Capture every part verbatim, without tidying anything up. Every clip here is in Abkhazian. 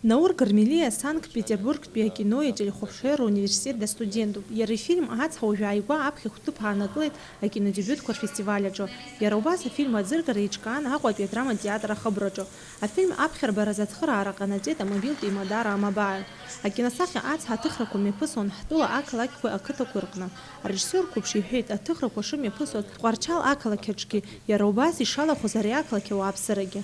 Наур Гармелиа Санкт-Петербургтәи акинои ателехәаԥшреи руниверситет дастудентуп. Иара ифильм Ацҳа уажә ааигәа аԥхьахә ҭыԥ аанакылеит акинодебиутқәа рфестиваль аҿы. Иара убас афильм аӡыргара еиҿкаан Аҟәатәи адраматә театр ахыбраҿы. Афильм аԥхьарбаразы ацхыраара ҟанаҵеит амобилтә еимадара А-Мобаил. Акиносахьа Ацҳа аҭыхрақәа мҩаԥысуан ҳтәыла ақалақьқәеи ақыҭақәеи рҟны. Арежиссиор қәыԥш иҳәеит, аҭыхрақәа шымҩаԥысуаз Тҟәарчал ақалақь аҿгьы, иара убас ишалахәыз ари ақалақь ауааԥсырагьы.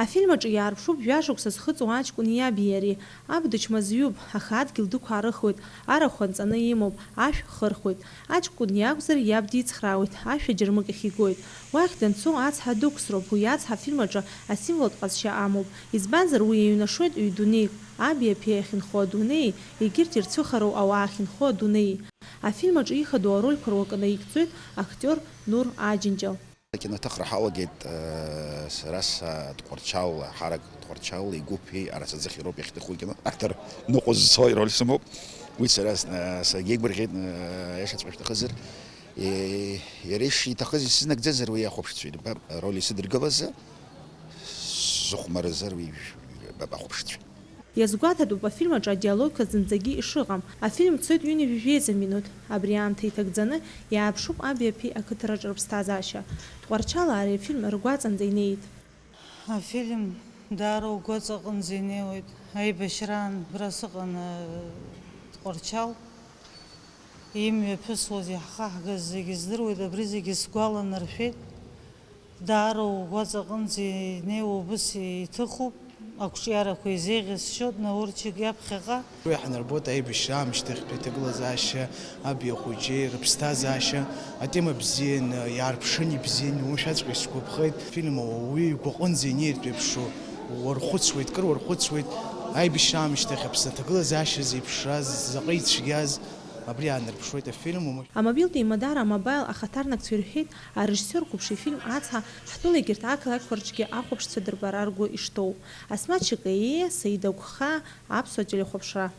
Афильм аҿы иаарԥшуп жәашықәса зхыҵуа аҷкәын иаби иареи. Аб дычмазаҩуп, аха адгьыл дықәаарыхуеит, арахә анҵаны имоуп, ашә хырхуеит. Аҷкәын иакәзар, иаб дицхраауеит, ашә аџьармыкьахь игоит. Уахь данцо ацҳа дықәсроуп, уи ацҳа афильм аҿы асимволтә ҟазшьа амоуп. Избанзар, уи иҩнашоит ҩ-дунеик, аби аԥеи ахьынхо адунеии, егьырҭ ирцәыхароу ауаа ахьынхо адунеии. Афильм аҿы ихадоу арольқәа руакы наигӡоит актиор Нур Аџьынџьал. Акиноҭыхра ҳалагеит, э, сара са Тҟәарчал, ҳарак Тҟәарчал игәыԥи арасаӡыхь роуп иахьҭыху акино. Актор ныҟәызцо ироль сымоуп. Уи сара сна-, сагьеигәырӷьеит, э, аиашаҵәҟьа шәҭахызар. Е, иара ишиҭахыз исызнагӡазар уи ахәаԥшцәа ирбап, ароль исыдыргылазар, сзыхәмаразар уи ижәбап ахәаԥшцәа. Иазгәаҭатәуп афильм аҿы адиалогқәа зынӡагьы ишыҟам. Афильм цоит ҩынҩажәи жәеиза минуҭ. Абри аамҭа иҭагӡаны иааԥшуп аби аԥеи ақыҭараҿы рыԥсҭазаашьа. Тҟәарчал ари афильм ргәаҵанӡа инеит. Афильм даара угәаҵа аҟынӡа инеиуеит. Аибашьраан абра сыҟан, э, Тҟәарчал. Имҩаԥысуаз, иаҳхаҳгаз зегьы здыруеит, абри зегьы сгәаланаршәеит. Даара угәаҵа аҟынӡа инеиуа убыс иҭыхуп, ақәҿиарақәа изеиӷьасшьоит Наурчик иаԥхьаҟа. Уи иаҳнарбоит аибашьра аамышьҭахьтәи аҭагылазаашьа, аби ахәыҷи рыԥсҭазаашьа, атема бзианы иаарԥшын, ибзиан, уамашәаҵәҟьа исгәаԥхеит. Фильм ауаҩы игәаҟынӡа инеиртә еиԥшу, уархәыцуеит, кыр уархәыцуеит, аибашьра аамышьҭахь Аԥсны аҭагылазаашьа зеиԥшраз, заҟа ицәгьаз, абри аанарԥшуеит афильм. Амобилтә еимадара А-Мобаил ахаҭарнакцәа ирҳәеит, арежиссиор қәыԥш ифильм Ацҳа ҳтәыла егьырҭ ақалақьқәа рҿгьы ахәаԥшцәа дырбара ргәы ишҭоу. Асмаҭ Шьакаииа, Саида Гәхаа, Аԥсуа телехәаԥшра.